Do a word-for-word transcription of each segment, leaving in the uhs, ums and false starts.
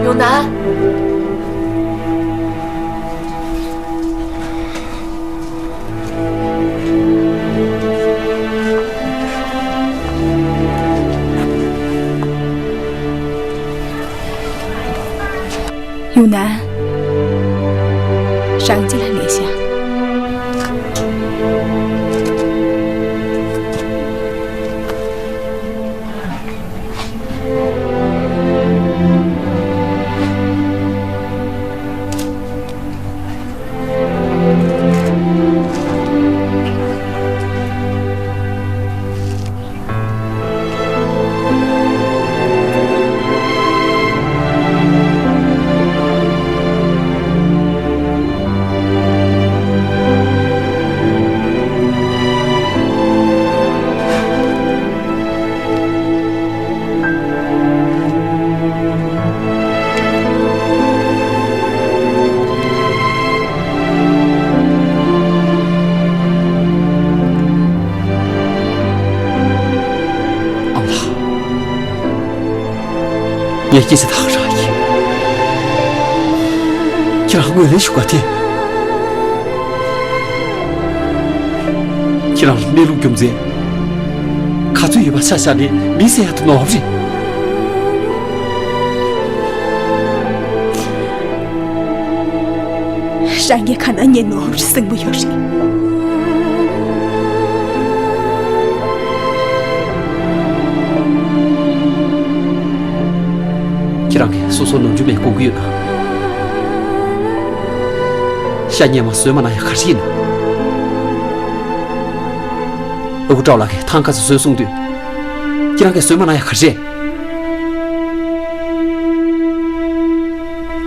ཡོང་ན། ཡོང་ན། རང་ཅི་ལ་ལས་ཤག་ཨ་མ་ལགས། ངས་སྐད་ཆ་ད་ག་རང་ཡིན། ཁྱེད་རང་ངོས་ལེན་ཞུ་ག་དེ། ཁྱེད་རང་ལ་གནས་ལུགས་རྒྱུ་མཚན་ག་ཚོད་ཡོད་པ་ཆ་བཞག་ནས་མི་ཟེར་ཡ་དེ་ནོར་བ་རེད། རང་གིས་ག་ན་ངས་ནོར་བ་རེད་གསུང་གི་ཡོད་རེད། ཁྱེད་རང་གིས་སོ་སོ་ནོར་འཁྲུལ་མེད་དགོངས་ཀྱི་ཡོད་ན། ཤ་ཉེ་མ་བཟོས་མ་གནང་ཡ་ག་རེ་ཡིན་ན། ཨ་ཁུ་ཀྲའོ་ལགས་ཀྱིས་ཐང་ག་ཚོད་བཟོས་གསུངས་དུས། ཁྱེད་རང་གིས་བཟོས་མ་གནང་ཡ་ག་རེ་རེད།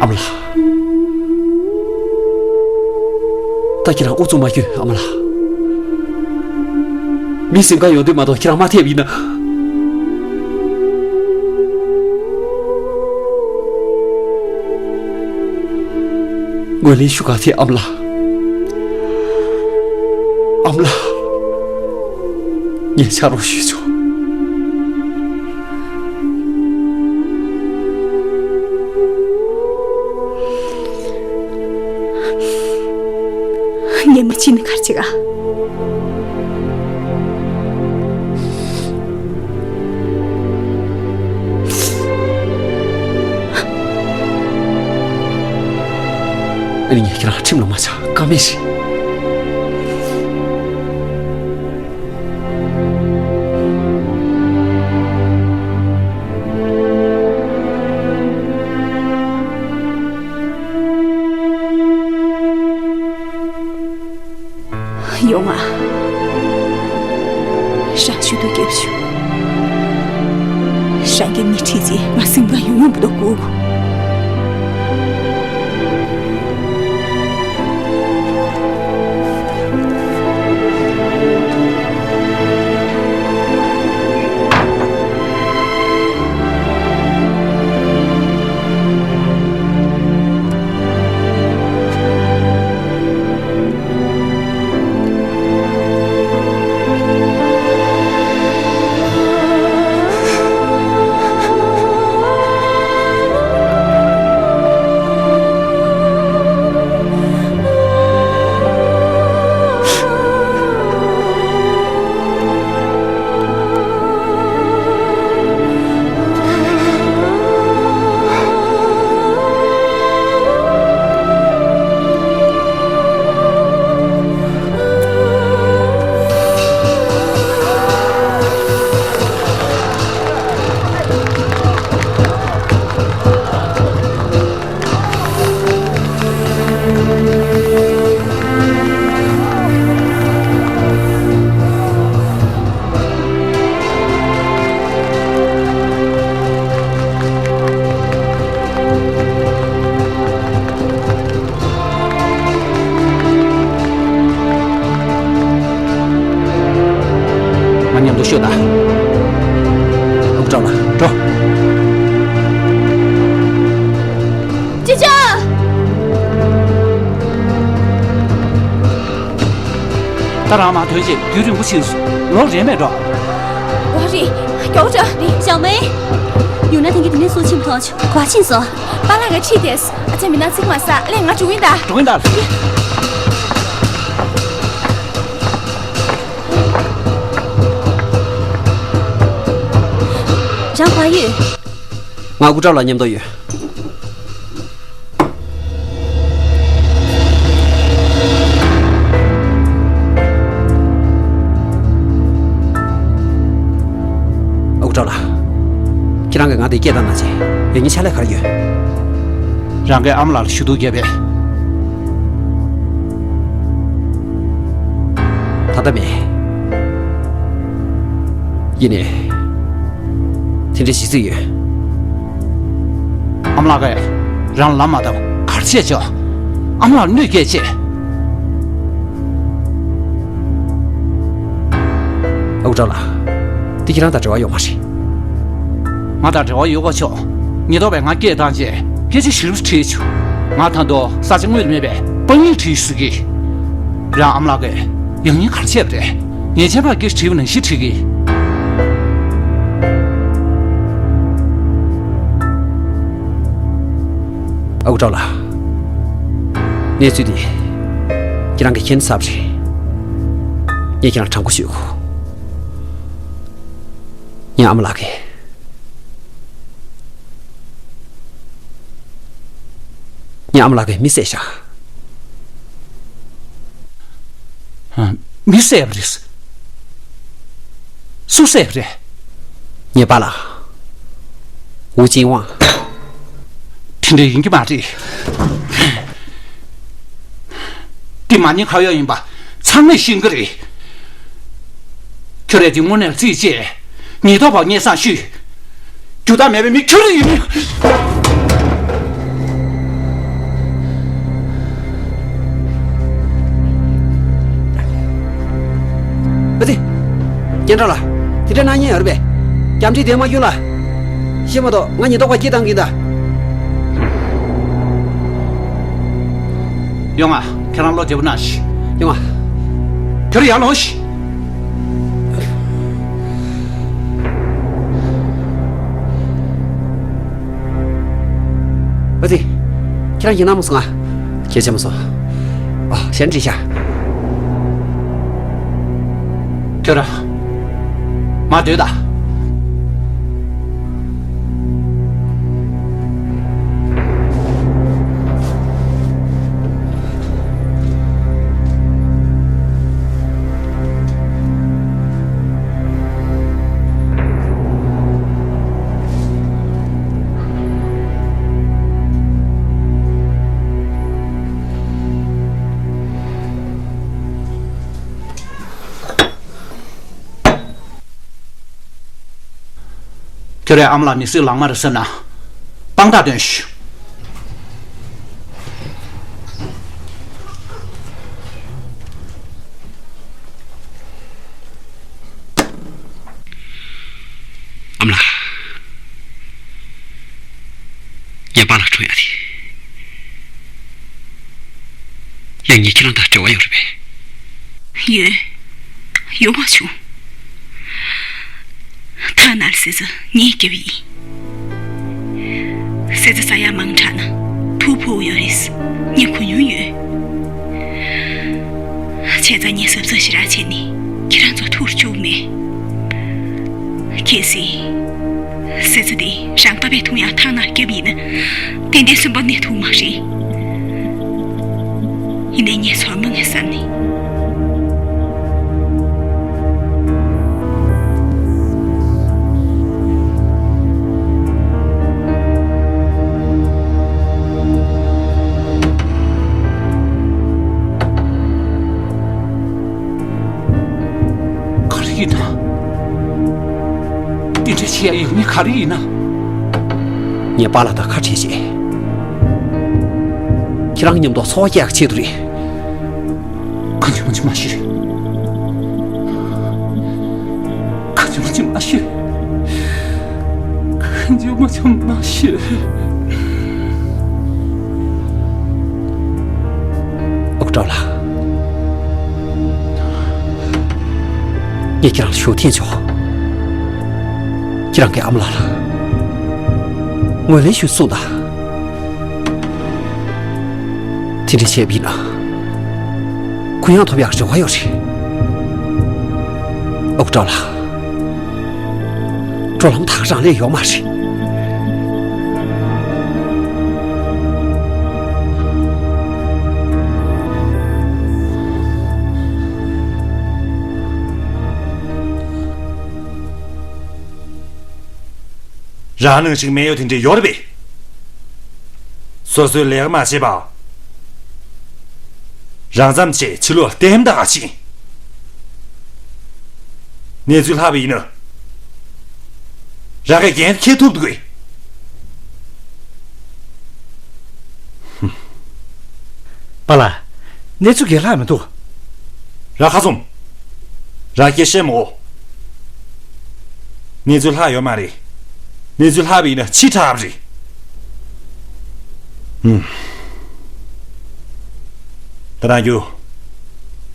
ཨ་མ་ལགས། ད་ཁྱེད་རང་ཨུ་ཚུགས་མ་སྐྱོན་ཨ་མ་ལགས། མི་གཟིམ་ཁང་ཡོང་དུས་མ་གཏོགས་ཁྱེད་རང་མ་ཐེབས་ཡིན་ན། ངོས་ལེན་ཞུ་ག་ཐེ་ཨ་མ་ལགས། ཨ་མ་ལགས། ངས་ཕྱག་རོགས་ཞུས་ཆོག་ངས་མ་བྱིན་ནས་ག་རེ་བྱེད་ག་ཨ་ནི་ངས་ཁྱེད་རང་ཁྲིམས་ལ་མ་ཆགས་ཀ་མེད་ཞིག་ཡོང་ང་། ཧྲང་ཞུ་དུ་སྐྱབས་ཞུ། ཧྲང་གི་མི་ཁྲིད་ཅིག་ང་སེམས་ཁ་ཡོང་ཡོང་བུ་དོ་གུ། ང་མཉམ་དུ་ཤོད་དང་། ཨ་ཁུ་ཀྲའོ་ལགས་འགྲོ། ཅི་བྱ། ད་རང་མ་ཐོན་ཆེད་དུས་རིང་པོ་ཕྱིན་སོང་། ལོག་རན་མེད་འགྲོ། ཨོ་རེད། མགྱོགས་དྲགས་རེད། ཞའོ་མེ། ཡང་ན་ཐེངས་གི་དེ་ནས་སུ་ཕྱིན་ ཨོ་ཆུ་གོ་ཕྱིན་སོང་། པཱ་ལགས་ཀྱིས་ཁྲིད་དེ། ཨ་ཅེ་མི་ནག་ཚིག་མ་ཟ་ལས། ང་འགྲོ་གིན་གདའ། འགྲོ་གིན་གདའ། རང་ག་ཡོད། ང་ཨུ་ཀྲའོ་ལགས་མཉམ་དུ་ཡོད། ཨུ་ཀྲའོ་ལགས། ཁྱེད་རང་གིས་ང་དེ་སྐད་བཏང་ན་ཆེ། ཡང་སྙིང་ཆ་ལས་ག་རེ་ཡོད། རང་གིས་ཨ་མ་ལགས་ལ་ཞུ་གཏུག་བརྒྱབ་པས། ད་ལྟ་མེད། ཡིན་ནའི། དེ་འདྲའི་གཞི་རྩིས་ཡོད། ཨ་མ་ལགས་ཀྱིས་རང་ལ་ལབ་མ་བཏང་། ག་རེ་བྱས་ཆོག་ཨ་མ་ལགས་གནོད་སྐྱེལ་བྱས། ཨ་ཁུ་ཀྲའོ་ལགས། འདི་ཁྱེད་རང་དང་འབྲེལ་བ་ཡོད་མ་རེད། ང་དང་འབྲེལ་བ་ཡོད་པ་ཆོག་ཉེན་རྟོག་པས་ང་སྐད་བཏང་རྗེས་སྐད་ཆ་ཞིབ་ཕྲ་དྲིས་བྱུང་། ང་ད་དུང་ས་ཆ་དངོས་ལ་མེད་པས་དཔང་ཡིག་བྲིས་ཟེར་གི། རང་ཨ་མ་ལགས་ཀྱིས་ཡང་སྙིང་ག་རེ་བྱས་པ་རེད། ཉེས་ཅན་པ་སྐད་ཆ་དྲིས་པ་ནང་བཞིན་དྲིས་གི། ཨ་ཁུ་ཀྲའོ་ལགས། གནས་ཚུལ་འདི་ཁྱེད་རང་གིས་མཁྱེན་གསལ་རེད། ངས་ཁྱེད་རང་དྲང་པོ་ཞུ་དགོས། ངའི་ཨ་མ་ལགས་ཀྱིས། ངའི་ཨ་མ་ལགས་ཀྱིས་མི་བསད་བཞག་ཨ། མི་བསད་པ་རེད། སུ་བསད་པ་རེད། ངའི་པཱ་ལགས། ཝུ་ཅིན་ཝང་། དེ་འདྲ་ཡིན་གྱི་མ་རེད། འདི་མ་ཉེས་ཁ་གཡོག་ཡིན་པ་ཚང་མས་ཤེས་ཀྱི་རེད། ཁྱོད་རས་དེ་དངོས་གནས་རྩིས་བཅད། ཉེན་རྟོག་པ་སྙན་སེང་ཞུས། རྒྱུ་དག་མེད་པའི་མི་ཁྱོད་རང་ཡིན། ཨ་ཙི། སྐྱེན་གྲགས་ལགས། དེ་འདྲ་གནང་ཉེན་ཡོད་རེད་པས། རྒྱག་འཕྲིན་དེ་མ་ཁྱོད་ལ། ཤེས་མ་གཏོགས་ང་ཉེན་རྟོག་པ་སྐད་བཏང་གིན་གདའ། ཡོང་ང་། ཁྱེད་རང་བློ་བདེ་པོ་གནང་ཞིག་ཡོང་ང་། ཁྱོད་རང་ཡར་ལོངས་ཤིག་ཨ་ཙི། ཁྱེད་རང་ཡིན་ན་མ་སོང་ང་། ཁྱེད་ཆེ་མ་སོང་། ཨ། གཞན་འདྲི་ཤག་ཁྱོད་རང་། མ་སྡོད་ད། ཁྱོད་རའི་ཨ་མ་ལགས་མི་གཟུགས་ལག་དམར་རེད་ཟེར་ན། དཔང་རྟགས་སྟོན་ཤིག་ཨ་མ་ལགས། ངའི་པཱ་ལགས་གྲོངས་ཡག་དེ། ཡང་ངས་ཁྱེད་རང་དང་འབྲེལ་བ་ཡོད་རེད་པས། ཡོད། ཡོང་བ་བྱུང་། ཐ་ན་ཟས་ཚོ་ངས་བརྒྱབ་ཡིན། ཟས་ཚོ་ཟ་ཡག་མང་དྲགས་ན་ཐུག་ཕོག་ཡོད་རེད། ངས་གོ་མྱོང་ཡོད། བྱས་ཙང་ངས་གཟབ་གཟབ་ཞེ་དྲག་བྱས་ནས་ཁྱེད་རང་ཚོ་ཐུག་བཅུག་མེད། གལ་སྲིད། ཟས་ཚོ་དེ་རང་ལྟ་བས་འཐུང་ཡག་ཐང་ནར་བརྒྱབ་ཡིན་ན། ཏན་ཏན་སུན་པོ་ནས་ཐུག་མ་རེད། ཡིན་ནའི་ངས་ཚོར་མང་ངེ་བསམ་ནས། ག་རེ་ཡིན་ན། འདི་འདྲ་བྱེད་ཡ་ཡོད་མེད་ག་རེ་ཡིན་ན། ངས་པཱ་ལགས་དང་ཁ་བྲལ་རྗེས། ཁྱེད་རང་མཉམ་དུ་འཚོ་བ་སྐྱེལ་ཡག་ཆེད་དུ་རེད། གང་བྱུང་མ་བྱུང་མ་ཤེས། གང་བྱུང་མ་བྱུང་མ་ཤེས། གང་བྱུང་མ་བྱུང་མ་ཤེས། ཨོ་ཀྲོ་ལགས། ངས་ཁྱེད་རང་ལ་ཞུ་འཐེན་ཆོག་ཁྱེད་རང་གི་ཨ་མ་ལགས་ལ། ངོས་ལེན་ཞུས་གསུངས་དང་། དེ་འདྲ་བྱས་པ་ཡིན་ན། གུ་ཡངས་ཐོབ་ཡག་རེ་བ་ཡོད་རེད། ཨོ་ཀྲོ་ལགས། འགྲོ་ལམ་ཐག་རང་ལས་ཡོད་མ་རེད། རང་ནང་བཞིན་མེད་ཡོད་དེ་འདྲ་ཡོད་རེད་པས། སོ་སོའི་ལས་ཀ་མ་བྱས་པ། རང་ཙམ་བྱས་ཕྱི་ལོགས་ལྟད་མོ་ལྟ་ག་ཕྱིན། གནས་ཚུལ་ལྷག་པ་ཡིན་ན། རང་གིས་འགན་འཁྱེར་ཐུབ་འདུག་གས། པཱ་ལགས། གནས་ཚུལ་གང་ཡང་ལྷག་མི་འདུག་རང་ཁ་ཚུམས། རང་སྐད་བཤད་མོ། གནས་ཚུལ་ལྷག་ཡོད་མ་རེད། གནས་ཚུལ་ལྷག་པ་ཡིན་ན་ཕྱི་དྲགས་པ་རེད། ཧུམ། ད་རང་རྒྱུ།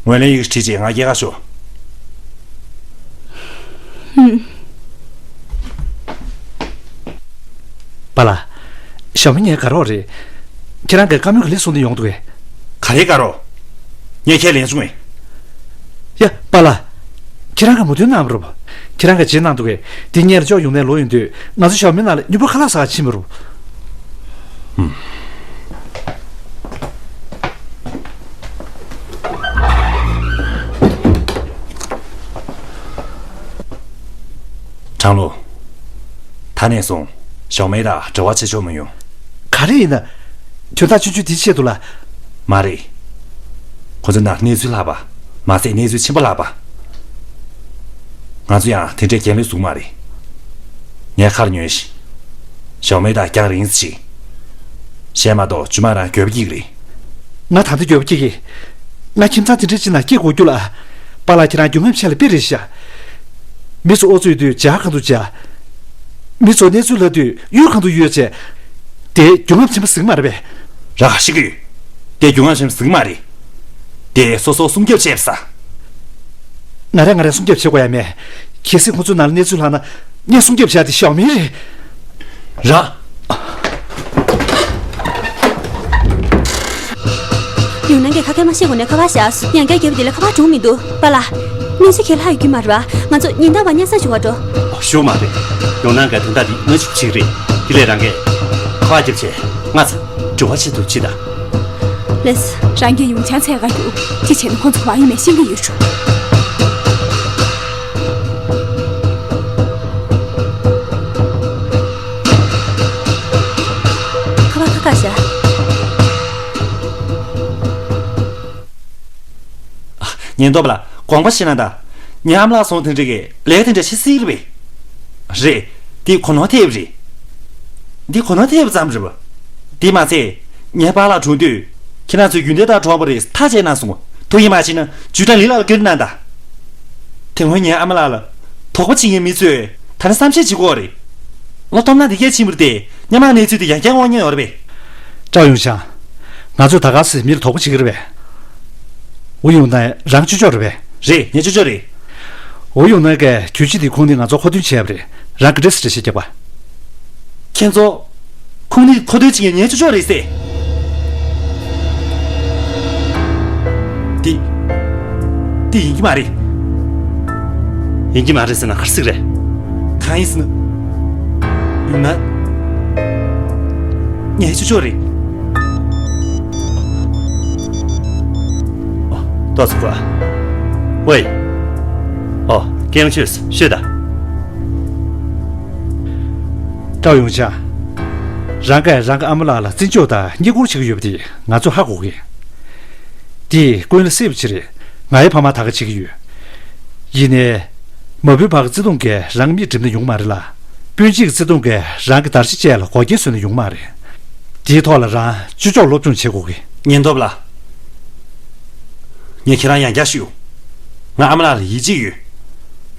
ངོས་ལེན་ཡི་གེ་བྲིས་རྗེས་ང་སྐྱེལ་ག་ཤོག་ཧུམ། པཱ་ལགས། ཞའོ་མི་ངའི་དགའ་རོགས་རེད། ཁྱེད་རང་གིས་བཀའ་མོལ་ག་ལེར་གསུང་འདོད་ཡོང་འདུག་གས། ག་རེ་དགའ་རོགས། ངས་ཁས་ལེན་བྱུང་ངས། ཡ། པཱ་ལགས། ཁྱེད་རང་གིས་མོས་མཐུན་གནང་བ་རེད། ཁྱེད་རང་གིས་རྗེས་གནང་འདུག་གས། དེ་སྔོན་ལ་ཅོག་ཡོང་ནས་ལོ་ཡོང་དུས་ང་ཚོ་ཞའོ་མི་ནང་ལ་མྱུར་པོ་ཁ་ལག་ཟ་ག་ཕྱིན་པ་རེད། ཧུམ། ཁྲང་ལུ། ད་ནས་བཟུང་ཞའོ་མེ་དང་འབྲེལ་བ་བྱེད་ཆོག་མི་ཡོང་། ག་རེ་ཡིན་ན། དོན་དག་ཆུང་ཆུང་དེའི་ཆེད་དུ་ལ། མ་རེད། ཁོ་ཚོ་ནང་གནས་ཚུལ་ལྷག་པ། མ་ཟད་གནས་ཚུལ་ཆེན་པོ་ལྷག་པ། ང་ཚོ་ཡང་དེ་འདྲའི་རྒྱལ་ལོས་བཟུང་མ་རེད། ངས་ཁར་ཉོན་ཞིང་། ཞའོ་མེ་དང་རྒྱང་རིང་ཞིག་གཞན་མ་གཏོགས་རྗེས་མ་རང་འགྱོད་པ་སྐྱེ་གི་རེད། ང་ད་ལྟ་འགྱོད་པ་སྐྱེ་གི། ང་ཁྱིམ་ཚང་དེ་འདྲའི་ཅིག་ནང་སྐྱེ་དགོས་རྒྱུ་ལ། པཱ་ལགས་ཁྱེད་རང་རྒྱུས་མངའ་ཆེ་ལ་དཔེ་རེད་ཤག་མི་ཚོ་ཨོ་རྩོད་དུས་ཇ་གང་དུ་ཇ། མི་ཚོ་གནས་ཚུལ་ལྷག་དུས་གཡུ་གང་དུ་གཡུ་བྱས། དེ་རྒྱུས་མངའ་ཆེན་པོ་ཟིག་མ་རེད་པས། ར་ཤི་གི་ཡོད། དེ་རྒྱུས་མངའ་ཆེན་པོ་ཟིག་མ་རེད། དེ་སོ་སོ་སྲུང་སྐྱོབ་བྱས་པ་ས། ང་རང་ང་རང་སྲུང་སྐྱོབ་བྱེད་དགོས་ཡ་མེད། གལ་སྲིད་ཁོ་ཚོའི་ནང་ལ་གནས་ཚུལ་ལྷག་ན། ངས་སྲུང་སྐྱོབ་བྱ་དེ་ཞའོ་མེ་རེད། ར། ཡུང་ནན་གྱིས་ཁ་སྐད་མ་བཤད་གོང་ནས་ཁ་པར་བཞག་ཡང་བསྐྱར་བརྒྱབ་དེ་ལས་ཁ་པར་གྲོངས་མི་འདུག་པཱ་ལགས། གནས་ཚུལ་གང་ཡང་ལྷག་ཡོད་ཀྱི་མ་རེད་པ། ང་ཚོ་ཉིན་ལྟར་བ་སྙན་སེང་ཞུ་བར་འགྲོ། ཞུ་མ་རེད། ཡུང་ནན་གྱིས་དོན་དག་འདི་སྔ་ཕྱི་བྱེད་ཀྱི་རེད། དེ་ལས་རང་གིས་ཁ་པར་བརྒྱབ་བྱས་ང་ཚོ་འབྲེལ་བ་བྱེད་ཐུབ་ཅི་ད། ལེས། རང་གིས་ཡུང་ཆང་འཚོལ་ག་རྒྱུགས། དེ་བྱས་ན་ཁོང་ཚོ་གང་ཡིན་མིན་ཤེས་ཀྱི་ཡོད་ཤོག་ཁ་པར་ཁ་ཁ་བཞག་ཉན་ཐོབ་ལ་དགོངས་པ་བཞེས་ན་ད། ངའི་ཨ་མ་ལགས་སོང་དེ་འདྲ་གི་ལས་དེ་འདྲ་བྱེད་སྲིད་རེད་པས། རེད། འདི་གོ་ནོར་ཐེབས་རེད། འདི་གོ་ནོར་ཐེབས་ཙམ་རེད་པ། འདི་མ་ཚད། ངའི་པཱ་ལགས་གྲོངས་དུས། ཁྱེད་རང་ཚོའི་རྒྱུན་ལྡན་དང་གྲོགས་པོ་རེད་ཐག་བཅད་གནང་སོང་། ཐུགས་ཡིད་མ་ཆེས་ན་ཇུས་ཀྲང་ལི་ལགས་ལ་བཀའ་འདྲི་གནང་དང་། དེ་སྔོན་ངའི་ཨ་མ་ལགས་ལ་དོགས་པ་བྱེད་མཁན་མི་ཚོས་ད་ནི་བསམ་ཤེས་བྱེད་དགོས་རེད། ལོ་སྟོང་ན་དེ་གས་ཕྱིན་པ་རེད་དེ། སྔོན་མ་གནས་ཚུལ་དེ་ཡང་བསྐྱར་དངོས་གནས་ཡོད་རེད་པས། ཀྲའོ་ཡུང་ཆང་། ང་ཚོས་ད་ག་སེ་མི་ལ་དོགས་པ་བྱེད་ཀྱི་རེད་པས། ཝུ་ཡུང་ནན་རང་ཅོ་ཅོ་རེད་པས། རེད། ངའི་ཅོ་ཅོ་རེད། ཝུ་ཡུང་ནན་གྱིས་གྱོད་གཞི་འདིའི་ཁུངས་སྣེ་ང་ཚོར་མཁོ་འདོན་བྱས་པ་རེད། རང་གི་འདྲེ་སི་འདྲེ་ཞིག་རྒྱག་པ། ཁྱེད་ཚོ། ཁུངས་སྣེ་མཁོ་འདོན་བྱེད་མཁན་ངའི་ཅོ་ཅོ་རེད་ཟེར། འདི། འདི་ཡིན་གྱི་མ་རེད། ཡིན་གྱི་མ་རེད་ཟེར་ན་ག་རེ་ཟེར་གྱི་རེད། གང་ཡིན་ཟེར་ན། ཡུང་ནན། ངའི་ཅོ་ཅོ་རེད། ཨོ། ཏོག་ཙམ་ཁོ། ཝེ། ཨོ། སྐྱེ་བོ་ཆོས་ཤོད་ད། ཀྲའོ་ཡུང་ཆང་། རང་གིས་རང་གི་ཨ་མ་ལགས་ལ་བརྩི་འཇོག་དང་བསྙེན་བཀུར་བྱེད་ཀྱི་ཡོད་པ་དེ་ང་ཚོས་ཧ་གོ་གི། དེས་ཀུན་ལ་སྲིད་པ་ཅིག་རེད། ང་ཡི་ཕ་མ་ད་ག་བྱེད་ཀྱི་ཡོད། ཡིན་ནའི། མ་བུའི་བར་གྱི་བརྩེ་དུང་གིས་རང་མིག་འགྲིམ་ན་ཡོང་མ་རེད་ལ། སྤུན་མཆེད་ཀྱི་བརྩེ་དུང་གིས་རང་གི་དར་ཆ་བཅས་ལ་འགོག་རྐྱེན་བཟོས་ན་ཡོང་མ་རེད། དེའི་ཐོག་ལ་རང་ཅོ་ཅོར་སློབ་སྦྱོང་བྱེད་དགོས་གི། ཉན་ཐོབ་ལ། ངས་ཁྱེད་རང་ཡང་བསྐྱར་ཞུ། ང་ཨ་མ་ལགས་ལ་ཡིད་ཆེས་ཡོད།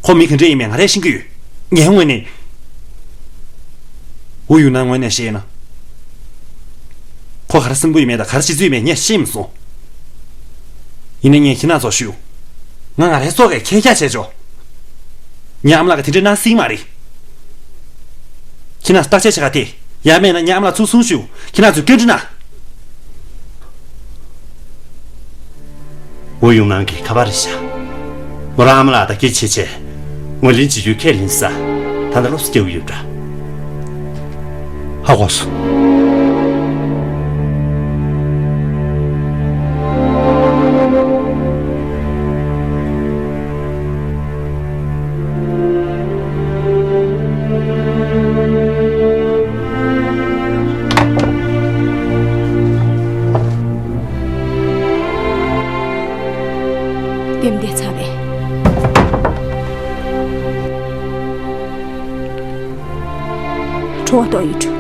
ཁོ་མི་ག་འདྲ་ཡིན་མིན་ང་རས་ཤེས་ཀྱི་ཡོད། ངའི་ངོས་ནས། ཝུ་ཡུང་ནན་ངོས་ནས་བཤད་ན། ཁོ་ག་རེ་བསམ་གྱི་ཡོད་མེད་དང་ག་རེ་བྱེད་ཀྱི་ཡོད་མེད་ངས་ཤེས་མི་སོང་། ཡིན་ནའི་ངས་ཁྱེད་རང་ཚོར་ཞུ། ང་ང་རའི་སྲོག་གིས་ཁྱེད་རྒྱག་བྱས་ཆོག་ངའི་ཨ་མ་ལགས་ཀྱིས་དེ་འདྲའི་གནང་སྲིད་མ་རེད། ཁྱེད་རང་བརྟག་དཔྱད་བྱེད་ག་དེ། ཡང་མེད་ན་ངའི་ཨ་མ་ལགས་ཚུར་སོང་ཤོག་ཁྱེད་རང་ཚོས་བཀའ་འདྲི་གནང་། ཝུ་ཡུང་ནན་གྱིས་ཁ་པར་རེ་བཞག་མོ་རང་ཨ་མ་ལགས་དང་སྐད་ཆ་བྱས་བྱས། ངོས་ལེན་བྱེད་རྒྱུའི་ཁས་ལེན་ས། ད་ལྟ་སློབ་གསོ་རྒྱག་གི་ཡོད་འདྲ། ཧ་གོ་སོང་། དེབ་འདི་ཚར་བས། བྲོ་བ་ཏོག་ཡོད་འགྲོ།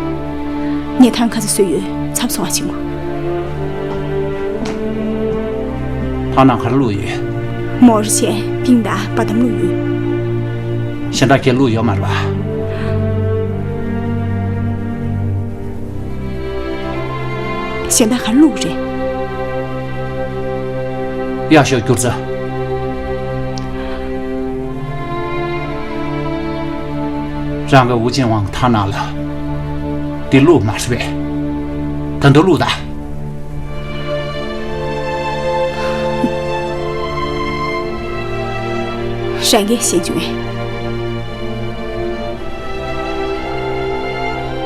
ངས་ཐང་ཁ་ཚ་བཟོས་ཡོད། ཚབ་སོང་བ་ཆེན་པོ། ཐང་ནང་ག་རེ་བླུགས་ཡོད། མོ་རུ་ཆེ་པིང་དང་བ་དམ་བླུགས་ཡོད། གཞན་དག་གས་བླུགས་ཡོད་མ་རེད་པ། གཞན་དག་ག་རེ་བླུགས་རེད། གཡག་ཤོག་སྐྱུར་རྩི། རང་གི་ཝུ་ཅན་ཝང་ཐང་ནང་ལ་འདི་བླུགས་མ་རེད་པས། ད་འདི་བླུགས་དང་། རང་གིས་ཤེས་བྱུང་ངས།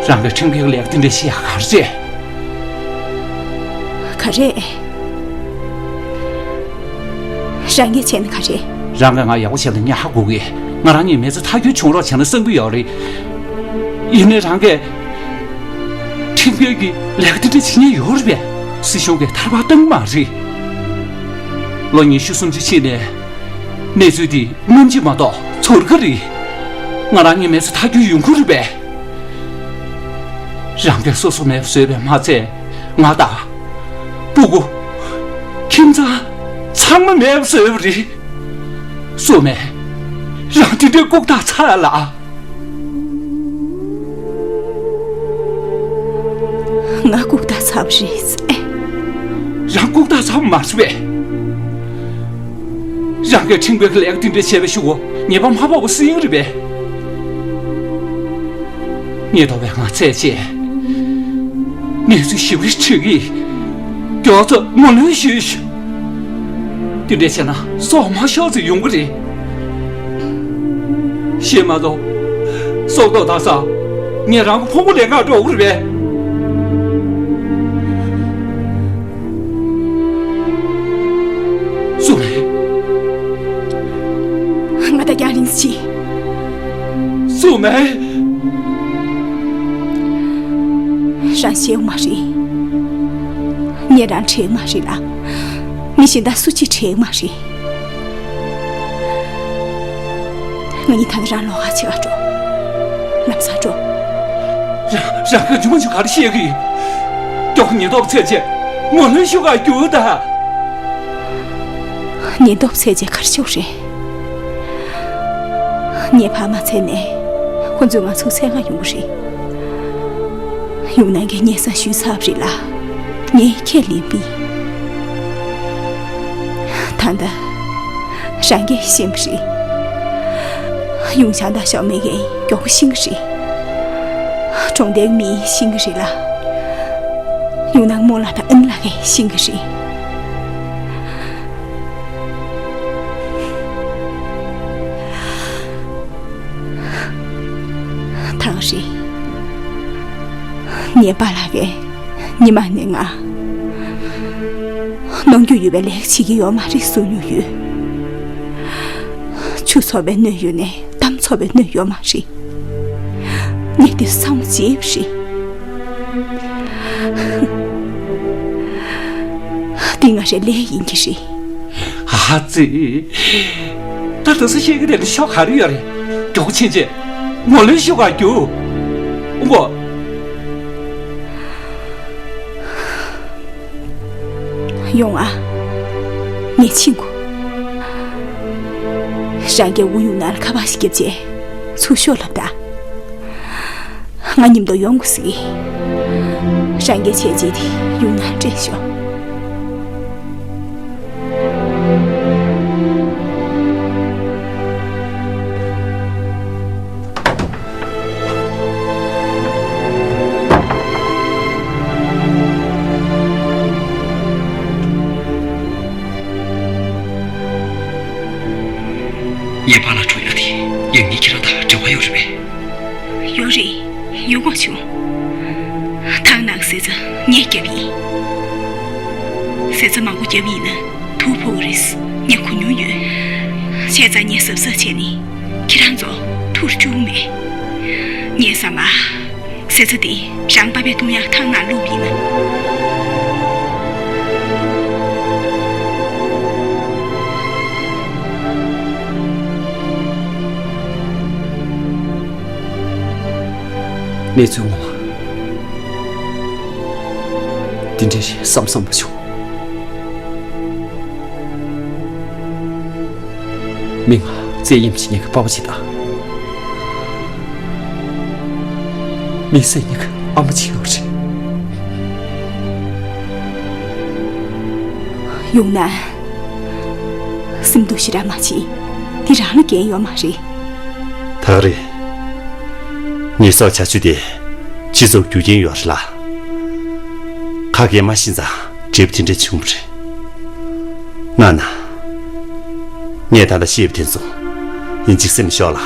རང་གི་ཁྲིམས་འགལ་ལས་ཀ་དེ་འདྲ་བྱེད་ཡག་ག་རེ་རེད། ག་རེ། རང་གིས་བྱས་ན་ག་རེ། རང་གིས་ང་ཡག་པོ་བྱས་ན་ངས་ཧ་གོ་གི། ང་རང་གཉིས་མི་ཚེ་མཐའ་འཁྱོལ་བྱུང་རོགས་བྱས་ན་བསམ་གྱི་ཡོད་རེད། ཡིན་ནའི་རང་གིས་ཁྲིམས་འགལ་གྱི་ལས་ཀ་དེ་འདྲ་བྱེད་ཉེན་ཡོད་རེད་པས། སྲིད་གཞུང་གིས་ཐར་པ་གཏོང་གི་མ་རེད། ལོ་ཉི་ཤུ་སུམ་ཅུ་ཕྱིན་ནས་གནས་ཚུལ་འདི་སྔོན་གྱི་མ་གཏོགས་ཚོར་གྱི་རེད། ང་རང་གཉིས་མི་ཚེ་མཐའ་འཁྱོལ་ཡོང་གི་རེད་པས། རང་གིས་སོ་སོ་མེད་པ་བཟོས་པས་མ་ཚད། ང་དང་། སྤུ་གུ། ཁྱིམ་ཚང་། ཚང་མ་མེད་པ་བཟོས་པ་རེད། སོ་མེད། རང་དེ་འདྲའི་ལྐུགས་རྟགས་ཚ་ལ། ང་ལྐུགས་རྟགས་ཚ་བ་རེད། རང་ལྐུགས་རྟགས་ཚ་བ་མ་རེད་པས། རང་གིས་ཁྲིམས་འགལ་གྱི་ལས་ཀ་དེ་འདྲ་བྱས་པའི་གཞུག་གུ་ཉེས་པ་མ་ཕོག་པ་སྲིད་ཡིན་རེད་པས། ཉེན་རྟོག་པས་ང་བཙལ་རྗེས། གནས་ཚུལ་ཞིབ་རེ་དྲི་གིས། མགྱོགས་ཙམ་ངོས་ལེན་ཞུས་ཤིག་དེ་འདྲ་བྱས་ན་སྲོག་མ་ཤོར་ཙམ་ཡོང་གི་རེད། ཤེས་མ་གཏོགས། སྲོག་ཐོག་དག་ས། ངས་རང་གི་ཕུང་པོ་ལེན་གར་འགྲོ་གི་རེད་པས། སུ་མེད། ང་ད་རྒྱང་རིང་ཞིག་སུ་མེད། རང་ཤེས་མ་རེད། ངས་རང་ཁྲེལ་མ་རེད་ལ། མི་གཞན་དག་སུ་གཅིག་ཁྲེལ་མ་རེད། ང་གཉིས་ད་ནི་རང་ལོགས་ཀ་ཕྱེད་ཀ་འགྲོ། ལམ་སང་འགྲོ། རང་རང་གི་རྒྱུ་མ་རྒྱུ་ག་རེ་བཤད་གི། མགྱོགས་ཉེན་རྟོག་ཚད་ཆེ། ངོས་ལེན་ཞུ་ག་རྒྱུགས་ད། ཉེན་རྟོག་ཚད་ཆེ་གར་ཤོག་རེད། ངས་ཕར་མ་ཚད་ནས་ཁོ་ཚོས་ང་ཚོ་འཚོལ་ག་ཡོང་གི་རེད། ཡུང་ནན་གྱིས་སྙན་སེང་ཞུས་ཚར་བ་རེད་ལ། ངས་ཁས་ལེན་པས། ད་ལྟ་རང་གིས་ཤེས་པ་རེད། ཡུང་ཆང་དང་ཞའོ་མེ་གིས་མགྱོགས་པོ་ཤེས་ཀྱི་རེད། གྲོང་སྡེའི་མིས་ཤེས་ཀྱི་རེད་ལ། ཡུང་ནན་རྨོ་ལགས་དང་ཨན་ལགས་ཀྱིས་ཤེས་ཀྱི་རེད། ཐང་རེད། ངའི་པཱ་ལགས་ཀྱིས་ཉི་མ་ནས་ང་གནོང་འགྱོད་ཡོད་པའི་ལས་ཀ་བྱེད་ཀྱི་ཡོད་མ་རེད་གསུང་མྱོང་ཡོད། ཆུ་ཚོར་བའི་སྣོད་ཡོད་ནས་གཏམ་ཚོར་བའི་སྣོད་ཡོད་མ་རེད། ངས་དེ་ཚང་མ་བརྗེད་པ་རེད། འདི་ང་རའི་ལས་ཡིན་གྱི་རེད། ཨ་ཙི། ད་དེ་ཚོ་བཤད་ཀྱི་དེ་ནི་ཤོག་ག་རེ་ཡོད་རེད། མགྱོགས་པོ་ཕྱིན་ཆད་ངོས་ལེན་ཞུ་ག་རྒྱུགས། ཨོ་ཡོང་ཨ། ངས་ཕྱིན་གོ། རང་གིས་ཝུ་ཡུང་ནན་ལ་ཁ་པར་ཞིག་བརྒྱབ་རྗེས་ཚུར་ཤོག་ལབ་དང་། ང་མཉམ་དུ་ཡོང་དགོས་ཟེར་གི། རང་གིས་བྱས་རྗེས་དེ་ཡུང་ནན་སྤྲད་ཤོག་ངའི་པཱ་ལགས་གྲོངས་ཡག་དེ་ཡང་ངས་ཁྱེད་རང་དང་འབྲེལ་བ་ཡོད་རེད་པས། ཡོད་རེད། ཡོང་བ་བྱུང་། ཐང་ནག་ཟེར་ཚ་ངས་བརྒྱབ་ཡིན། ཟེར་ཚ་མང་པོ་བརྒྱབ་ཡིན་ན་ཐུག་ཕོག་རེད། ངས་གོ་མྱོང་ཡོད། བྱས་ཙང་ངས་གཟབ་གཟབ་བྱས་ནས་ཁྱེད་རང་ཚོ་ཐུག་བཅུག་མེད། ངས་བསམ་པ། ཟེར་ཚ་དེ་རང་པ་ཕས་བཏུང་ཡག་ཐང་ནག་བླུགས་ཡིན། གནས་ཚུལ་ངོ་མ་འདི་འདྲ་རེད་བསམ་བསམ་པ་བྱུང་། མི་ང་བཙན་གཡེམ་བྱེད་མཁན་གྱི་པ་ཕ་ཅིག་དང་། མི་བསད་མཁན་གྱི་ཨ་མ་ཅིག་ཡོད་རེད། ཡོང་ན། སེམས་སྡུག་ཞེ་དྲག་མ་བྱེད། འདི་རང་ལ་འགན་ཡོད་མ་རེད། ད་ག་རེད། ངེད་ཚོའི་བྱ་སྤྱོད་དེ་སྤྱི་ཚོགས་རྒྱུ་རྐྱེན་ཡོད་རེད་ལ། ཁ་གས་མ་ཤེས་ཙང་འབྲས་བུ་དེ་འདྲ་བྱུང་བ་རེད། ན་ན། ངས་ད་ལྟ་བཤད་པ་དེ་ཚོ་ཡིན་གཅིག་སེམས་ཤོར་ལ།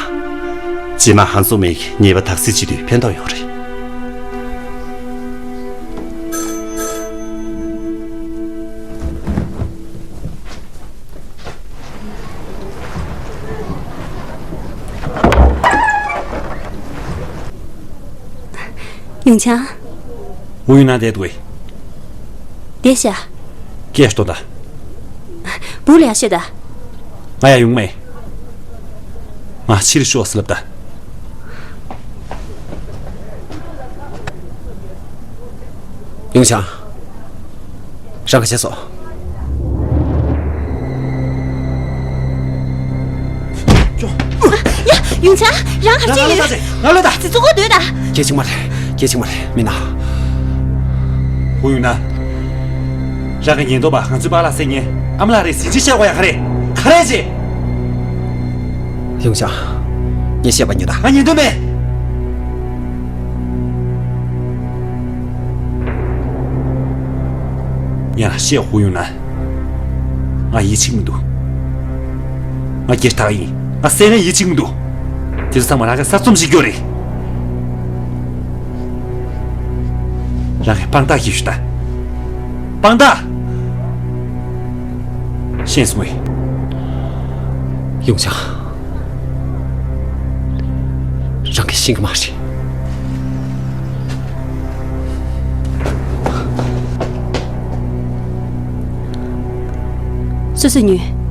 རྗེས་མ་ཧང་སང་མེད་ཀྱི་ཉེས་པ་དག་སེལ་བྱེད་དུས་ཕན་ཐོགས་ཡོང་རེད། ཡུང་ཆང་། ཝུ་ཡུན་ནན་བསྡད་འདུག་གས། བསྡད་ཤག་སྐད་ཤོད་དང་། སྦུག་ལ་ཡར་ཤོད་དང་། ང་ཡར་ཡོང་མེད། ང་ཕྱིར་ཤོག་ཟེར་ལབ་དང་། ཡུང་ཆང་། རང་ག་བྱས་སོང་། ཡ། ཡུང་ཆང་། རང་ག་བྱས་ཡོད། ང་ལོས་ད། ཙི་ཙི་གོ་སྡོད་ད། སྐད་ཅིག་མ་རེད། སྐད་ཅིག་མ་རེད། མི་ན། ཧུ་ཡུང་ན། རང་གི་ཉེན་རྟོག་པ་ང་ཚོའི་པཱ་ལགས་བསད་མཁན་ཨ་མ་ལགས་རེད་ཟེར་ཅི་བཤད་དགོས་ཡ་ག་རེད། ག་རེ་བྱས། ཡུང་ཆང་། ངས་བཤད་པ་ཉན་དང་། ང་ཉན་འདོད་མེད། ཡང་བཤད། ཧུ་ཡུང་ན། ང་ཡིད་ཆེས་མི་འདུག་ང་སྒེར་བདག་ཡིན། ང་བསད་ན་ཡིད་ཆེས་མི་འདུག་དེ་ཚོ་ཚང་མ་རང་གིས་གསར་རྩོམ་བྱེད་རྒྱུ་རེད། རང་གིས་དཔང་རྟགས་ཤིག་ཞུ་དང་། དཔང་རྟགས། ཤེས་སོང་ངས། ཡུང་ཆང་། རང་གིས་ཤེས་ཀྱི་མ་རེད། སོ་སོས་ཉོན།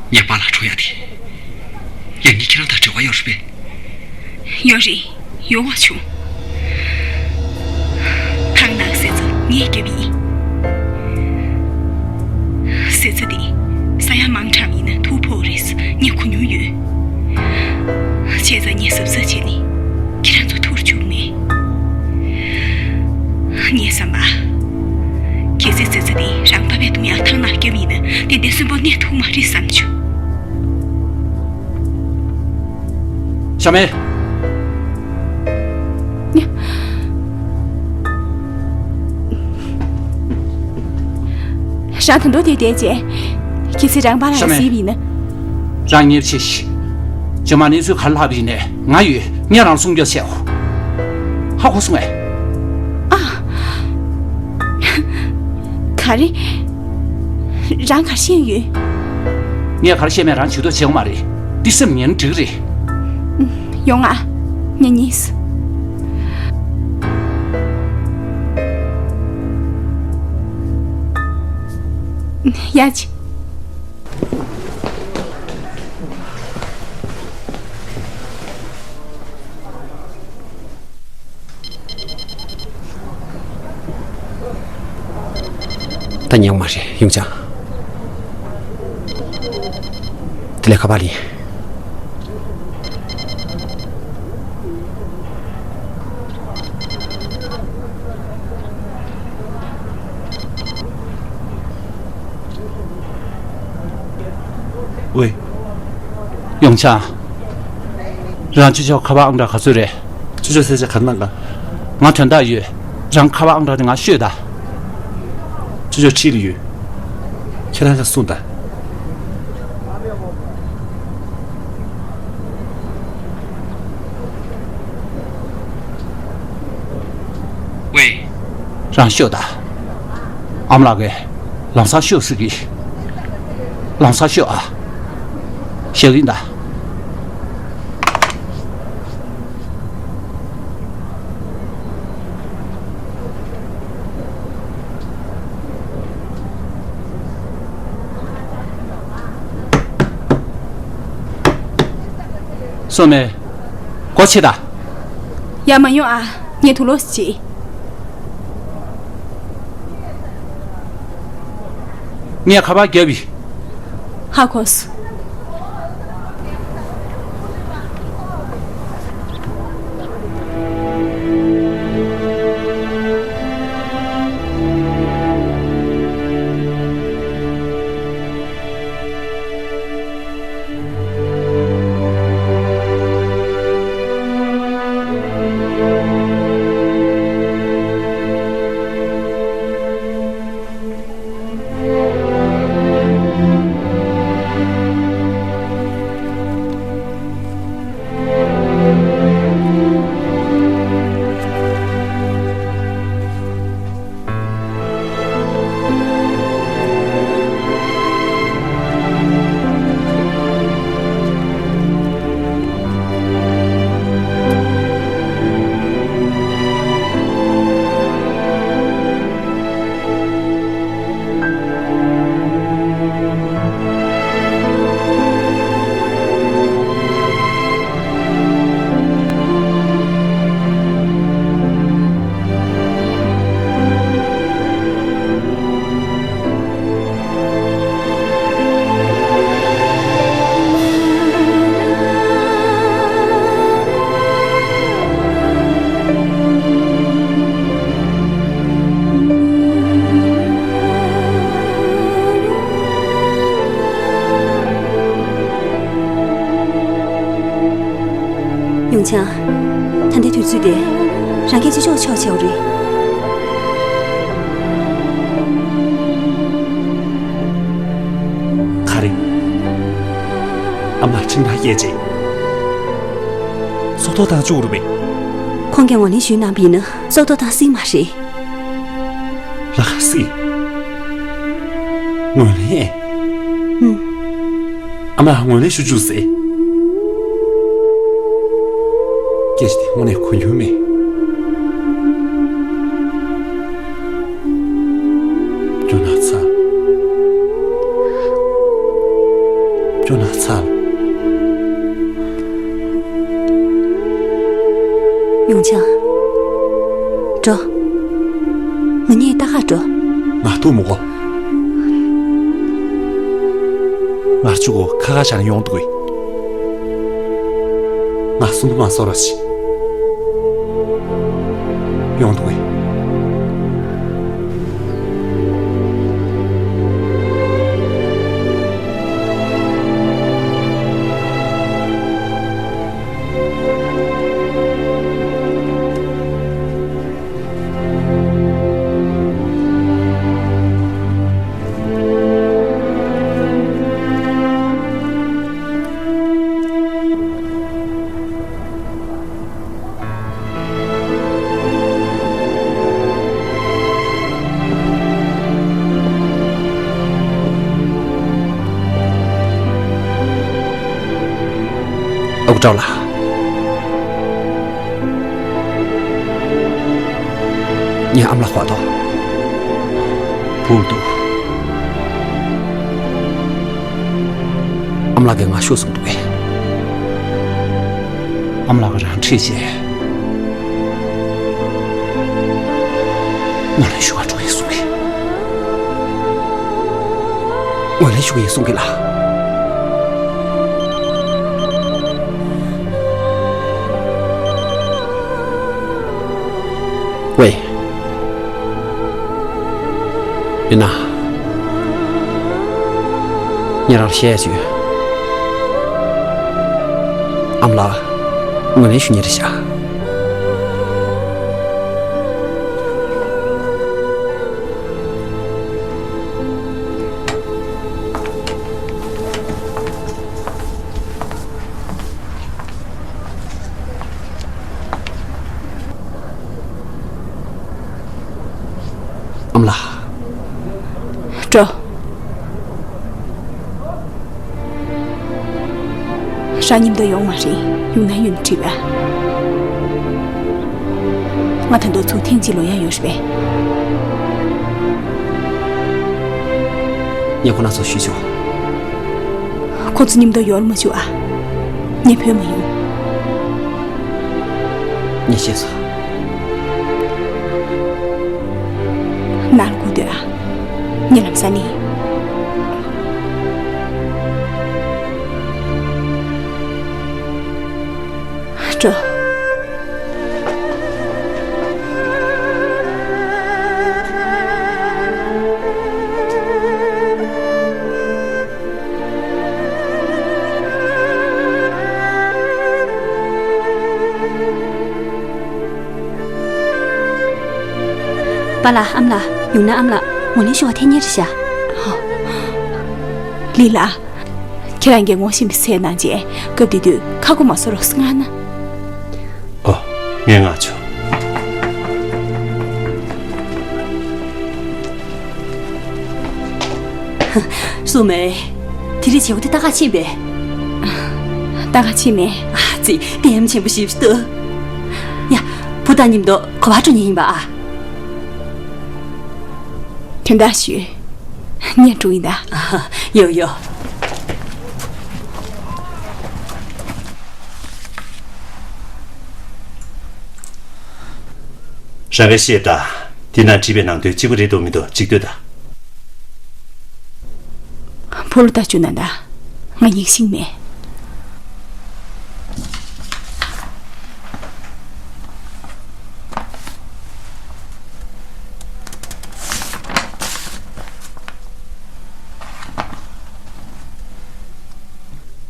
ངའི་པཱ་ལགས་གྲོངས་ཡག་དེ་ཡང་ངས་ཁྱེད་རང་དང་འབྲེལ་བ་ཡོད་རེད་པས། ཡོད་རེད། ཡོང་བ་བྱུང་། ཐང་ནག་ཟེར་ཚ་ངས་བརྒྱབ་ཡིན། ཟེར་ཚ་དེ་ས་ཡ་མང་དྲགས་ཡིན་ན་ཐུག་ཕོག་རེད། ངས་གོ་མྱོང་ཡོད། བྱས་ཙང་ངས་གཟབ་གཟབ་བྱས་ནས་ཁྱེད་རང་ཚོ་ཐུག་བཅུག་མེད། ངས་བསམ་པ། གལ་སྲིད་ཟེར་ཚ་དེ་རང་པ་ཕས་བཏུང་ཡག་ཐང་ནག་བརྒྱབ་ཡིན་ན་དེ་འདྲ་གསོན་པོ་གནས་ཐུབ་མ་རེད་བསམ་བྱུང་། ཤ་མེ། རང་ད་དུང་དེར་བསྡད་བྱས། གལ་སྲིད་རང་པཱ་ལགས་ཤ་མེ། གཟིགས་པ་ཡིན་ན། རང་ཉེར་ཆེ་ཞིག་རྗེས་མ་གནས་ཚུལ་ག་རེ་ལྷག་པ་ཡིན་ནའི་ང་ཡོད། ངས་རང་སྲུང་སྐྱོབ་བྱེད། ཧ་གོ་སོང་ངས། ཨ། ག་རེ། རང་ག་རེ་བཤད་ཡོད། ངས་ག་རེ་བཤད་མེད། རང་ཇུས་གཏོགས་བྱེད་དགོས་མ་རེད། འདི་སེམས་ངན་འགྲིག་རེད། ཡོང་ང་། ཉན་ཉིས། ཡ་ཅི། ད་ཉན་མ་རེད་ཡུང་ཅང་། དེ་ལས་ཁ་པར་ལིན། ཝེ། ཡོང་ཆ། རང་ཅོ་ཅོ་ཁ་པར་ཨང་གྲངས་ག་ཚོད་རེད། ཅོ་ཅོ་ཟེར་ཆ་ག་ནང་ག་ང་དོན་དག་ཡོད། རང་ཁ་པར་ཨང་གྲངས་དེ་ང་ཤོད་ད། ཅོ་ཅོ་ཁྲིད་ལ་ཡོད། ཁྱེད་རང་ག་གསུངས་ད། ཝེ། རང་ཤོད་ད། ཨ་མ་ལགས་ཀྱིས་ལམ་སང་ཤོད་ཟེར་གི། ལམ་སང་ཤོད་ཨ། ཤོད་ཀྱིན་ད། སོ་མེ། སྒོ་ཕྱེ་ད། ཡར་མ་ཡོང་ཨ། ངས་དུག་ལོག་བྱེད། ངས་ཁ་པར་བརྒྱབ་ཡིན། ཧ་གོ་སོང་། ཡུང་ཆང་། ད་ལྟའི་དུས་ཚོད་དེ། རང་སྐད་ཆ་ཅོག་ཆོག་བྱའོ་རེད། ག་རེ། ཨ་མ་ཁྲིམས་ཐག་བཅད་རྗེས། སྲོག་ཐོག་བཏང་བཅུག་རུ་བས། ཁོང་གིས་ངོས་ལེན་ཞུས་གནང་བ་ཡིན་ན་སྲོག་ཐོག་བཏང་སྲིད་མ་རེད། ལ་ཁ་སྲིད། ངོས་ལེན། ཨུམ། ཨ་མ་ངོས་ལེན་ཞུ་བཅུག་ཟེར། སྐད་ཆ་དེ་དངོས་གནས་གོ་རྒྱུ་མེད། སྐྱོ་ན་ཚ། སྐྱོ་ན་ཚ། ཡུང་ཆང་། འགྲོ། ང་གཉིས་ལྟ་ག་འགྲོ། ང་ཐུག་མི་དགོས། ང་གཅིག་པོ་ཁ་ཁ་བྱས་ནས་ཡོང་འདུག་གས། ང་གསུང་གི་མ་བཟོ་རོགས་བྱེད། ཡོང་འདུག་གས། ཨ་ཁུ་ཀྲའོ་ལགས། ངའི་ཨ་མ་ལགས་ཧོ་ཏོ་བུ་འདུག། ཨ་མ་ལགས་ཀྱིས་ང་ཤོད་གསུངས་འདུག་གས། ཨ་མ་ལགས་ཀྱིས་རང་ཁྲིད་བྱས། ངོས་ལེན་ཞུ་བར་འགྲོ་ཡིན་གསུངས་གས། ངོས་ལེན་ཞུ་གི་ཡིན་གསུངས་གས་ལགས། ཝེ། མི་ན། ངས་རང་ལ་བཤད་ཡ་ཅིག་ཡོད། ཨ་མ་ལགས། ངོས་ལེན་ཞུ་མཁན་རེད་ཤག་ཨ་མ་ལགས། འགྲོ། རང་མཉམ་དུ་ཡོང་མ་རེད། ཡོང་ན་ཡོད་ན་འགྲིག་པས། ང་ད་དུང་ཚུར་ཐེངས་གཅིག་ལོག་ཡག་ཡོད་རེད་པས། ངས་ཁོ་རང་ཚོར་ཞུས་ཆོག་ཁོ་ཚོ་མཉམ་དུ་ཡོང་མ་བཅུག་ཨ། ངས་བོས་མ་ཡོང་། ངས་ཤེས་སོང་། ནང་ལ་སྒུག་སྡོད་ཨ། ངས་ལམ་སང་སླེབས། འགྲོ། པཱ་ལགས། ཨ་མ་ལགས། ཡོང་ན་ཨ་མ་ལགས་ངོས་ལེན་ཞུ་བ་འཐེན་མཁན་རེད་ཤག་ལི་ལགས། ཁྱེད་རང་གིས་ངོ་ཤེས་པའི་ཚད་གནང་རྗེས་སྐབས་དེ་དུས་ཁ་སྒོ་མ་བཟོ་རོགས་ཟེར་ན། ཨོ། ངས་མངགས་ཆོག་སུ་མེ། དེ་རིང་བྱེད་སྒོ་དེ་ལྟ་ག་ཕྱིན་པས། ལྟ་ག་ཕྱིན་མེད། ཨ་ཙི། ལྟད་མོ་ཆེན་པོ་ཞིག་འདུག་ཡ། བུ་དང་མཉམ་དུ་ག་པར་འགྲོ་མཁན་ཡིན་པ་ཨ། དོན་དག་ཞུས། ངས་འགྲོ་ཡིན་ད། ཡོ་ཡོ། རང་གིས་ཤེས་ད། འདི་ན་བྲིས་པའི་ནང་དོན་གཅིག་པ་རེད་འདུག་མི་འདུག་གཅིག་ལྟོས་ད། ཕོ་ལོ་ལྟ་བཅུག་ན་ད། ང་ཡིག་ཤེས་མེད།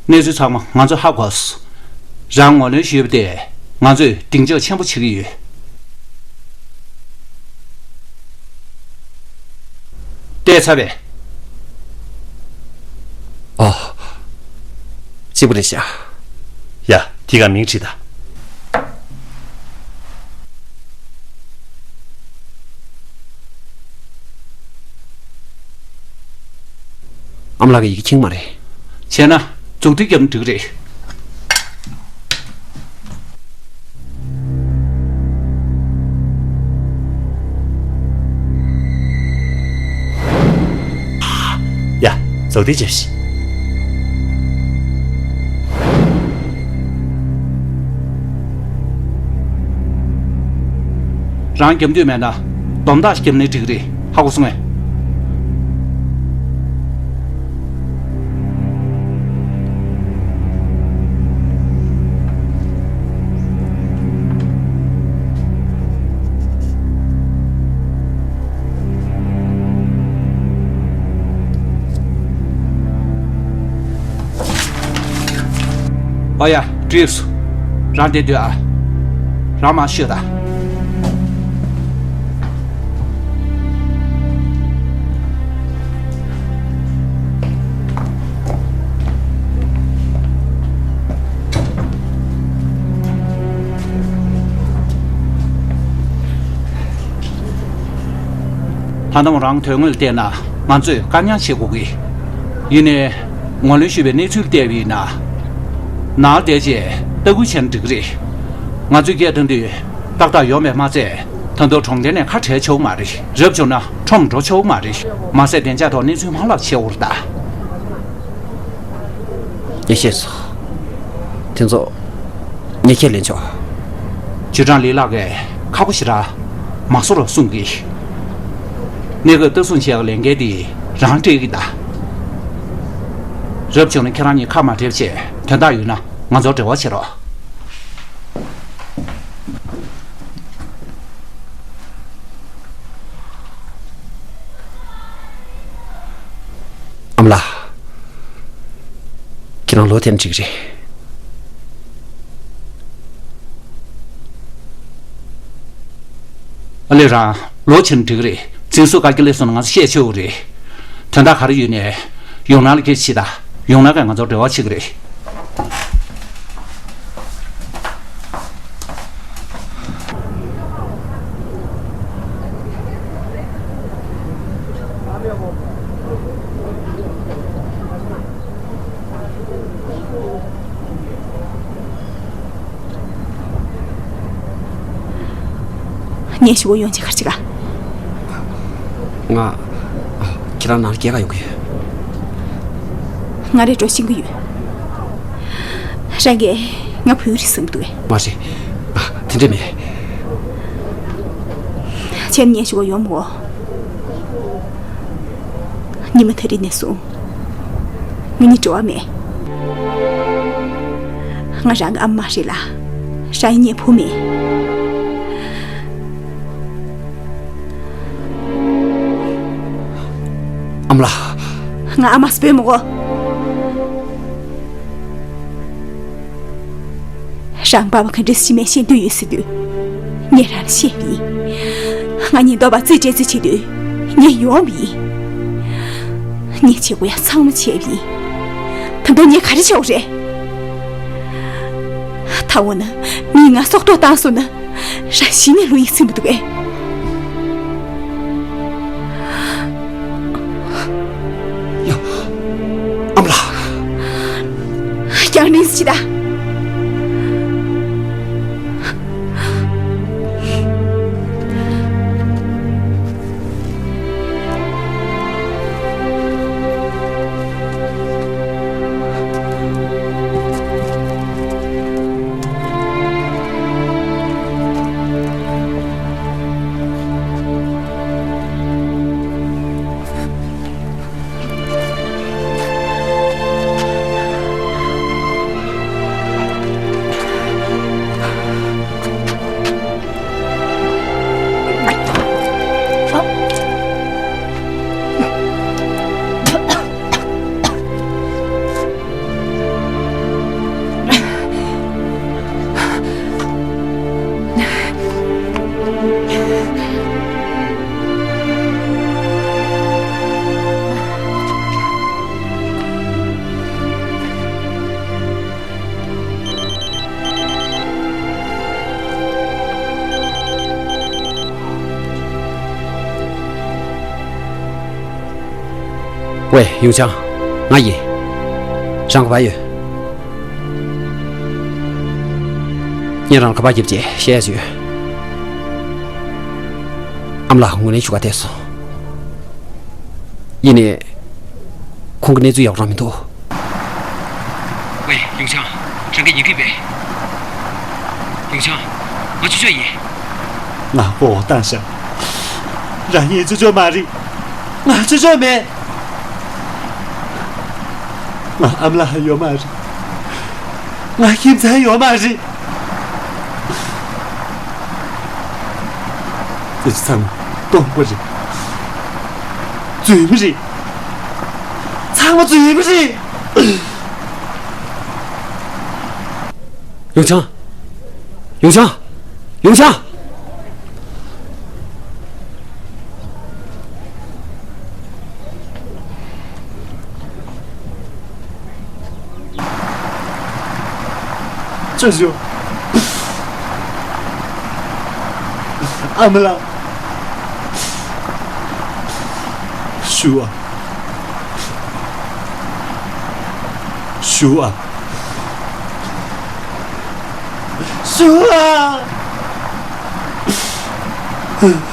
གནས་ཚུལ་ཚང་མ་ང་ཚོས་ཧ་གོ་སོང་། རང་ངོས་ལེན་ཞུས་པ་དེ་ང་ཚོས་གདེང་འཇོག་ཆེན་པོ་བྱེད་ཀྱི་ཡོད། བལྟས་ཚར་བས། ཨོ། གཅིག་པ་རེད་ཤག་ཡ། དེ་ག་མིང་བྲིས་ད། ཨ་མ་ལགས་ཀྱི་ཡི་གེ་མཁྱེན་མ་རེད། བྱས་ན་མཛུབ་ཐེལ་བརྒྱབ་ན་འགྲིག་གི་རེད། ཡ། མཛུབ་ཐེལ་བརྒྱབ་ཤིག་རང་རྒྱབ་འདོད་མེད་ན་སྡོམ་རྟགས་ཤིག་བརྒྱབ་ནའི་འགྲིག་གི་རེད། ཧ་གོ་སོང་ངས། ཨོ་ཡ། འགྲིགས་སོང་། རང་བསྡད་སྡོད་ཨ། རང་མར་ཤོད་ད། ད་ལྟ་མོ་རང་དོན་དངོས་ལ་བལྟས་ན་ང་ཚོས་བཀའ་མཉམ་བྱེད་དགོས་ཀྱི། ཡིན་ནའི། ངོས་ལེན་ཞུས་པའི་གནས་ཚུལ་བལྟས་པ་ཡིན་ན། ནང་བསྡད་རྗེས་ལྟ་སྐུལ་བྱས་ན་འགྲིག་གི་རེད། ང་ཚོས་སྐད་བཏང་དུས་ཏག་ཏག་ཡོང་བས་མ་ཚད། ད་དུང་གྲོང་རྡལ་ནས་ཁ་བྲལ་ཆོག་མ་རེད། རབ་བྱུང་ན་ཁྲོམ་འགྲོ་ཆོག་མ་རེད། མ་ཟད་བདེ་འཇགས་ཐོག་གནས་ཚུལ་མ་ལབ་བྱེད་འོར་ད། ངས་ཤེས་སོང་། དེ་ཚོ་ངས་ཁས་ལེན་ཆོག་ཅུས་ཀྲང་ལི་ལགས་ཀྱིས་ཁག་པོ་ཞེ་དྲག་མ་བཟོ་རོགས་གསུང་གི། གནས་སྐབས་ལྟ་སྲུང་བྱེད་ཡག་ལས་འགན་དེ་རང་སྤྲད་ཀྱི་ད། རབ་བྱུང་ན་ཁྱེད་རང་གཉིས་ཁ་མ་བྲལ་བྱས། དོན་དག་ཡོད་ན་ང་ཚོར་འབྲེལ་བ་བྱེད་རོགས། ཨ་མ་ལགས། ཁྱེད་རང་ལོག་ཐེངས་གཅིག་རེད། ཨ་ལས་རང་ལོ་ཆེན་འགྲིག་རེད། འཛིན་བཟུང་བཀའ་རྒྱ་སླེབས་སོང་ན་ང་ཚོ་བཤད་ཆོག་གི་རེད། དོན་དག་ག་རེ་ཡོད་ནས་ཡོང་ནང་ལ་སྐད་ཆ་བྱེད་ད། ཡོང་ནང་ག་ང་ཚོ་འབྲེལ་བ་བྱེད་ཀྱི་རེད། ངས་ཞུ་བ་ཡོང་ཆེད་གར་ཅི་ག་ང་། ཁྱེད་རང་ནང་སྐྱེལ་ག་ཡོང་གི་ཡོད། ང་རེ་འགྲོ་ཤེས་ཀྱི་ཡོད། རང་གིས་ང་བུ་རེད་བསམ་འདུག་གས། མ་རེད། དེ་འདྲ་མེད། ཁྱེད་ངས་ཞུ་བ་ཡོང་མོ། ཉི་མ་དེ་རིང་ནས་བཟུང་། ང་གཉིས་འབྲེལ་བ་མེད། ང་རང་གི་ཨ་མ་རེད་ལ། རང་ཡིན་ངའི་བུ་མེད། ཨ་མ་ལགས། ང་ཨ་མ་སྤེ་མོ་གོ། རང་པ་བ་ག་འདྲ་སི་མེ་ཤེས་འདོད་ཡོད་ཟེར་དུས། ངས་རང་ལ་བཤད་པ་ཡིན། ང་གཉིས་འདོད་པ་རྩིས་སྤྲད་རྩིས་བྱེད་དུས། ངས་ཡོང་བ་ཡིན། ངས་བྱེད་དགོས་ཡ་ཚང་མ་བྱས་པ་ཡིན། ད་དུང་ངས་ག་རེ་བྱེད་དགོས་རེད། ད་འོ་ན་མིས་ང་སྲོག་ཐོག་བཏང་སོང་ན། རང་གཞི་ནས་བློ་ཡིད་ཚིམ་པ་འདུག་གས། ཡ། ཨ་མ་ལགས། རྒྱང་རིང་ཞིག་ད། ཝེ། ཡུང་ཆང་། ང་ཡིན། རང་ག་པར་ཡོད། ངས་རང་ལ་ག་པར་རྒྱབ་ཅེས་བཤད་ཡ་ཡོད། ཨ་མ་ལགས་ངོས་ལེན་ཞུ་ག་བསྡད་སོང་། ཡིན་ནའི། ཁོང་གི་གནས་ཚུལ་ཡག་པོ་རང་མི་འདུག་ཝེ། ཡུང་ཆང་། རང་གིས་ཡིན་གྱི་པས། ཡུང་ཆང་། ང་ཅོ་ཅོ་ཡིན། ང་མགོ་བོ་བཏང་ཤག་རང་ཉིད་ཅོ་ཅོ་མ་རེད། ང་ཅོ་ཅོ་མེད། ང་ཨ་མ་ལགས་ཡོད་མ་རེད། ང་ཁྱིམ་ཚང་ཡོད་མ་རེད། དེ་ཚང་མ་སྟོང་པ་རེད། རྫུན་མ་རེད། ཚང་མ་རྫུན་མ་རེད། ཡུང་ཆང་། ཡུང་ཆང་། ཡུང་ཆང་། ཅོ་ཅོ། ཨ་མ་ལགས། ཞུ་ཨ། ཞུ་ཨ། ཞུ་ཨ།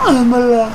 ཨ་མ་ལགས།